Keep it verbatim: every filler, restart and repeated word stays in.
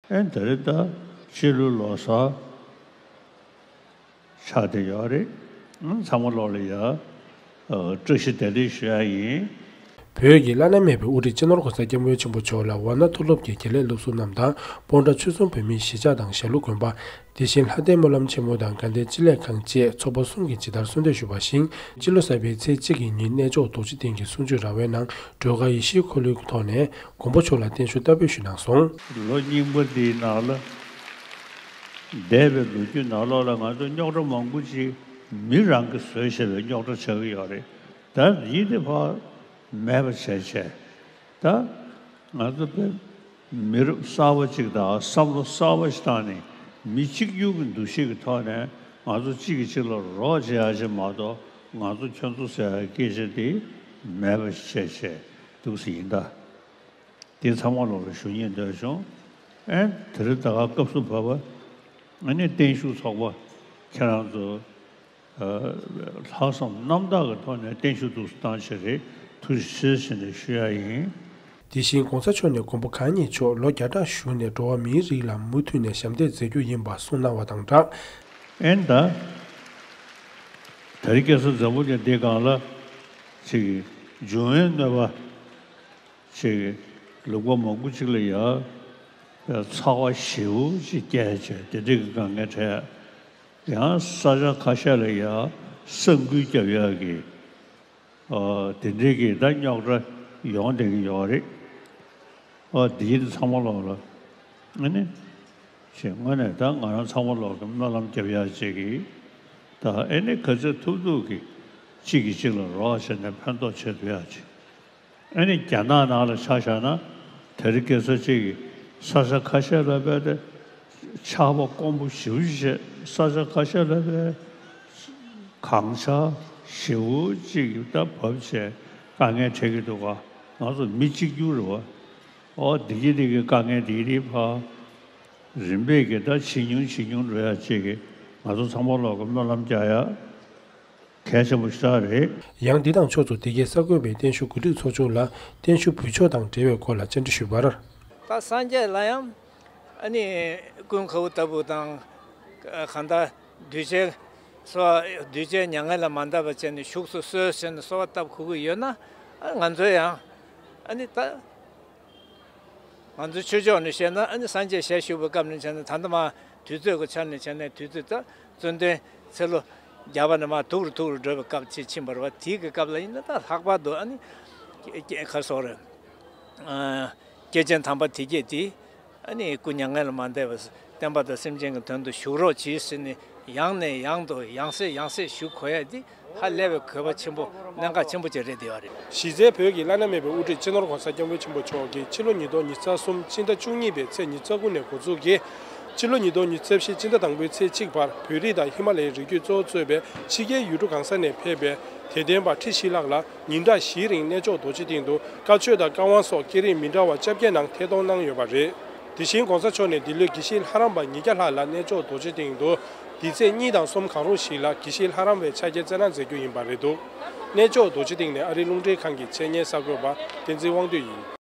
ཨེ་དེ་རིང་ད་སྤྱི་ལོའི་ལོ་གསར་ཆགས་བསྡད་ཡོད་རེད། ཨང་། ཚང་མ་ལོག་ལ་ཡ་ཨ་བཀྲ་ཤིས་བདེ་ལེགས་ཞུ་ཡ་ཡིན། བོད་ཀྱི་བླ་ན་མེད་པའི་དབུ་ཁྲིད་སྤྱི་ནོར་༸གོང་ས་༸སྐྱབས་མགོན་ཆེན་པོ་མཆོག་ལ་ཝཱ་ཎ་མཐོ་སློབ་ཀྱི་དགེ་ལས་སློབ་ཟུར་རྣམས་དང་། སྤོན་ཊ་ཆོལ་གསུམ་བོད་མིའི་གཞིས་ཆགས་དང་ཞྭ་ལུ་དགོན་པ། དེ་བཞིན་ལྷ་ལྡན་སྨོན་ལམ་ཆེན་མོ་དང་དགའ་ལྡན་སྤྱི་ལེ་ཁང་བཅས་ཚོགས་པ་གསུམ་གྱིས་ཇི་ལྟར་གསོལ་འདེབས་ཞུས་པར་གཞིགས། སྤྱི་ལོ་གསར་པའི་ཚེས་གཅིག་གི་ཉིན་གནས་མཆོག་རྡོ་རྗེ་གདན་གྱི་གསུང་ཆོས་ར་བའི་ནང་སྒྲོལ་དཀར་ཡེ་ཤེས་འཁོར་ལོའི་ཐོག་ནས་མགོན་པོ་མཆོག་ལ་བརྟན་བཞུགས་བསྟར་འབུལ་ཞུས་གནང་སོང་། ལོ་རྙིང་པ་འདིའི་ནང་ལ། འདས་པའི་ལོ་རྒྱུས་ནང་ལོགས་ལ་ང་ཚོ་རྙོག་དྲ་མང་པོ་ཅིག་མི་རང་གིས་བཟོས་བཞག་པའི་རྙོག་དྲ་ཆགས་ཀྱི་ཡོད་རེད། ད་ཡིན་དེ་ཕར་མེད་པ་བྱས་བྱས། ད་ང་ཚོ་དཔེ་མི་རབས་གསར་པ་ཅིག་དང་བསམ་བློ་གསར་པ་ཞིག་བཏང་ནས། མི་གཅིག་གྱུར་གྱི་འདུ་ཤེས་ཀྱི་ཐོག་ནས་ང་ཚོ་གཅིག་གིས་གཅིག་ལ་རོགས་བྱེད་ཡ་ཅིག་མ་གཏོགས། ང་ཚོ་ཁྱོད་ཚོ་ཟེར་ཡ་སྐད་ཆ་དེ་མེད་པ་ཞིག་བྱས་བྱས་འདུག་སེ་ཡིན་ད། དེ་ཚང་མ་ལོག་ལ་ཞུ་སྙིང་འདོད་བྱུང་། ཨེ་དེ་རིང་ད་ག་སྐབས་སུ་བབས་པ། ཨ་ནི་བརྟན་བཞུགས་ཚོགས་པ་ཁྱེད་རང་ཚོ་ཨ་ལྷག་བསམ་རྣམ་དག་གི་ཐོག་ནས་བརྟན་བཞུགས་འདུག་སེ་བཏང་བྱས་རེད། ཐུགས་རྗེ་ཆེ་ཟེར་ནས་ཞུ་ཡ་ཡིན། དེ་བཞིན་༸གོང་ས་མཆོག་ནས་མགོན་པོ་གང་ཉིད་མཆོག་ལོ་བརྒྱ་ཕྲག་བཞུགས་ནས་འགྲོ་བ་མིའི་རིགས་ལ་མུ་མཐུད་ནས་ཞབས་འདེགས་མཛད་རྒྱུ་ཡིན་པ་གསུངས་གནང་བ་དང་སྦྲགས། ཨེ་ད། དེ་རིང་ཁ་སང་འཛམ་བུ་གླིང་འདིའི་སྒང་ལ་ཅིག་འབྱུང་བའི་གནོད་པ་ཅིག་ལུང་པ་མང་པོ་ཅིག་ལ་ཡ་ཚ་བ་ཞེ་པོ་ཅིག་སྐྱེས་བྱས་དེ་འདྲའི་གི་དཀའ་ངལ་འཕྲད། ཡང་ས་ཆ་ཁ་ཤས་ལ་ཡ་ས་འགུལ་རྒྱབ་ཡག་གི་ཨ་དེ་འདྲའི་གི་ད་རྙོག་དྲ་ཡོང་བསྡད་ཀྱི་ཡོད་རེད། ཨ་འདི་ཚང་མ་ལོག་ལ་ཨ་ནི་ཅིག་དངོས་གནས་ད་ང་རང་ཚང་མ་ལོག་གི་སྨོན་ལམ་རྒྱབ་ཡག་ཅིག་གི་ད་ཨ་ནི་ག་ཚོད་ཐུབ་ཐུབ་གི་གཅིག་གིས་གཅིག་ལ་རོགས་བྱས་ནས་ཕན་ཐོགས་བྱེད་ཐུབ་ཡག་ཅིག་ཨ་ནི་རྒྱ་ནག་ནང་ལ་ཆ་བཞག་ན། དེ་རིང་ཁ་སང་ཅིག་གི་ས་ཆ་ཁ་ཤས་ལ་བས་ཏེ་ཆར་པ་དཀོན་པོ་ཞེ་པོ་ཅིག་བྱས། ས་ཆ་ཁ་ཤས་ལ་བས་གངས་ཆག་ཞེ་པོ་ཅིག་ད་བབས་བྱས་དཀའ་ངལ་འཕྲད་ཀྱི་འདུག་ག་ང་ཚོ་མི་གཅིག་གྱུར་རེད་བ། ཨོ་འདི་གི་འདི་གི་དཀའ་ངལ་འདི་རིགས་ཕར་རིམ་པས་ཀྱི་ད་ཇེ་ཉུང་ཇེ་ཉུང་འགྲོ་ཡག་ཅིག་གི་ང་ཚོ་ཚང་མ་ལོག་གི་སྨོན་ལམ་རྒྱག་ཡག་གལ་ཆེན་པོ་ཞེ་དྲག་རེད། ཡང་འདི་དང་ཕྱོགས་སུ་འདི་གའི་གསར་འགོད་པས་བརྟན་བཞུགས་གོ་སྒྲིག་ཚོགས་ཆུང་ལ་བརྟན་བཞུགས་འབུལ་ཕྱོགས་དང་འབྲེལ་བའི་སྐོར་ལ་བཅར་འདྲི་ཞུས་པར། ད་སངས་རྒྱས་ལ་ཡང་ཨ་ནི་ཀུན་དགའ་བོ་ལྟ་བུ་དང་། གང་ལྟར་གདུལ་བྱའི་གསོལ་བ། གདུལ་བྱའི་མྱ་ངན་ལས་མ་འདའ་བ་བྱས་ནས་བཞུགས་སུ་གསོལ་ཟེར་ནས་གསོལ་བ་བཏབ་དགོས་ཀྱི་ཡོད་ན། ཨ་ང་ཚོའི་ཡང་ཨ་ནི་ད། ང་ཚོའི་ཆོས་ཕྱོགས་ནས་བཤད་ན། ཨ་ནི་སངས་རྒྱས་ཞལ་བཞུགས་པའི་སྐབས་ནས་བྱས་ན། ད་ལྟ་མ་དུས་ཚོད་ཀྱི་ཆ་ནས་བྱས་ན། དུས་ཚོད་ད་བཙུན་དོན་ཚེ་ལོ་བརྒྱ་པ་ནས་མར་ཐུག་རུ་ཐུག་རུ་འགྲོ་བའི་སྐབས་ཅིག་ཕྱིན་པ་རེད་བ། དེའི་གི་སྐབས་ལ་ཡིན་ན་ད་ལྷག་པར་དུ་ཨ་ནི་སྐྱེ་སྐྱེ་ག་སོགས་རེད། ཨ་སྐྱེས་ཆེན་དམ་པ་དེ་གྱད་དེ་ཨ་ནི་སྐུ་མྱ་ངན་ལས་མ་འདས་པ། བསྟན་པ་དང་སེམས་ཅན་གྱི་དོན་དུ་བཞུགས་རོགས་གྱིས་ཟེར་ནས་ཡང་ནས་ཡང་དུ་ཡང་སེ་ཡང་སེ་ཞུ་དགོས་ཡ་འདི་ཧ་ལས་པའི་དགོས་པ་ཆེན་པོ། གནད་འགག་ཆེན་པོ་ཅིག་རེད་བསྡད་ཡོད་རེད། གཞི་རྩའི་བོད་ཀྱི་བླ་ན་མེད་པའི་དབུ་ཁྲིད་སྤྱི་ནོར་༸གོང་ས་༸སྐྱབས་མགོན་ཆེན་པོ་མཆོག་གིས་ཕྱི་ལོ་ཉིས་སྟོང་ཉི་ཤུ་རྩ་གསུམ་སྤྱི་ཟླ་བཅུ་གཉིས་པའི་ཚེས་ཉི་ཤུ་རྩ་དགུ་ནས་འགོ་འཛུགས་ཀྱིས་ཕྱི་ལོ་ཉིས་སྟོང་ཉི་ཤུ་རྩ་བཞི་སྤྱི་ཟླ་དང་པོའི་ཚེས་གཅིག་བར་བོད་རིགས་དང་ཧི་མ་ལ་ཡའི་རི་རྒྱུད་གཙོ་བོ་གཙོས་པའི་ཕྱི་རྒྱལ་ཡུལ་གྲུ་གང་ས་ནས་ཕེབས་པའི་དད་ལྡན་པ་ཁྲི་བཞི་ལྷག་ལ་ཉིན་གྲངས་བཞིའི་རིང་གནས་མཆོག་རྡོ་རྗེ་གདན་དུ་བཀའ་ཆོས་དང་བཀའ་དབང་སོགས་སྐད་རིགས་མི་འདྲ་བ་བཅོ་བརྒྱད་ནང་ཐད་གཏོང་གནང་ཡོད་པ་རེད། དེ་བཞིན་༸གོང་ས་མཆོག་ནས་འདི་ལོའི་དགེ་བཤེས་ལྷ་རམས་པ་ཉིས་བརྒྱ་ལྷག་ལ་གནས་མཆོག་རྡོ་རྗེ་གདན་དུ་འདི་ཚེས་གཉིས་དང་གསུམ་གང་རུང་ཞིག་ལ་དགེ་བཤེས་ལྷ་རམས་པའི་ཕྱག་འཁྱེར་སྩལ་གནང་མཛད་རྒྱུ་ཡིན་པ་རེད་འདུག་གནས་མཆོག་རྡོ་རྗེ་གདན་ནས་ཨ་རིའི་རླུང་འཕྲིན་ཁང་གི་ཆེད་གཉེར་གསར་འགོད་པ་བསྟན་འཛིན་དབང་འདུས་ཡིན།